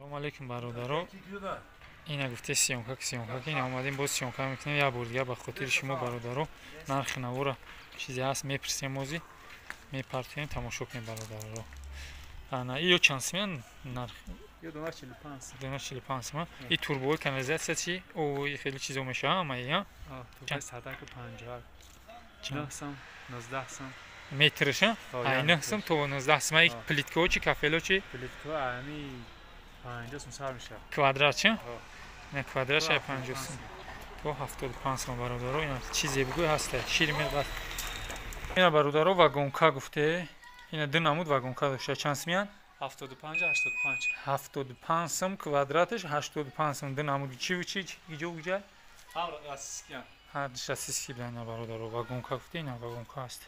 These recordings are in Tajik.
Салому алейкум, бародаро. Ина гуфте съёмка, съёмка, ина омадем, боз съёмка мекунем як бор дига ба хотири шумо, бародаро. Нархи навора чизе ҳаст, мепурсем, ози мепартоем, тамошо кунем, бародаро. Ана иё чанд симян нарх? Ё дона 45. Дона 45 сима. И турбои канализатсия чи? О, хеле чизо мешава ама я? Турбои садаку 50. 9 сом, 19 сом. Метрша? Ай 9 сом то 19 сом. И плиткао чи, кафело чи? Плиткао ами 50 сом сар мешава. Квадрат чи? Не, квадрат шай 50 сом. То 75 сом, бародаро. Ина чизе бугӯй ҳаста. Шири меғат. Ина, бародаро, вагонка гуфте. Ина ду намуд вагонка дошта. Чанд симян? 75, 85. 75 сом квадраташ, 85 сом, ду намуд. Чи чи иҷо уҷа? Ҳар российский. Ҳар российский. Ина, бародаро, вагонка гуфте, ина вагонка ҳаст.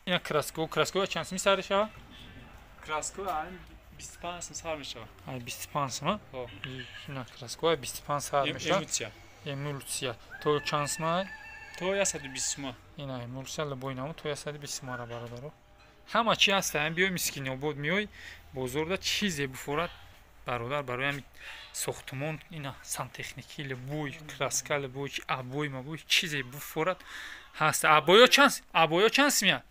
Ина краска, краска чанд сими сар шава? Краска ами 25 сом сар мешава. Ай 25 сом? Ина краска ай 25 сар мешава. Эмульсия. Эмульсия. То чанд сма? То 120 сом. Ина эмульсия любой намуд то 120 сомара, бародаро. Ҳама чи ҳаста. Ам биёй Мискинобод, миёй бозорда, чизе буфорад, бародар, барои ҳами сохтумон, ина сантехники любой, краска любой, обои мабой, чизе буфорад, ҳаста. Обоё чанд, обоё чанд симя?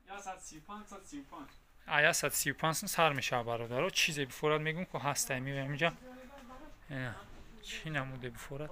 135, 135. А 135 сум сар мешава, бародаро. Чизе буфорад, мегӯм ку, ҳаста. Миёй ҳаминҷа, чӣ намуде буфорад.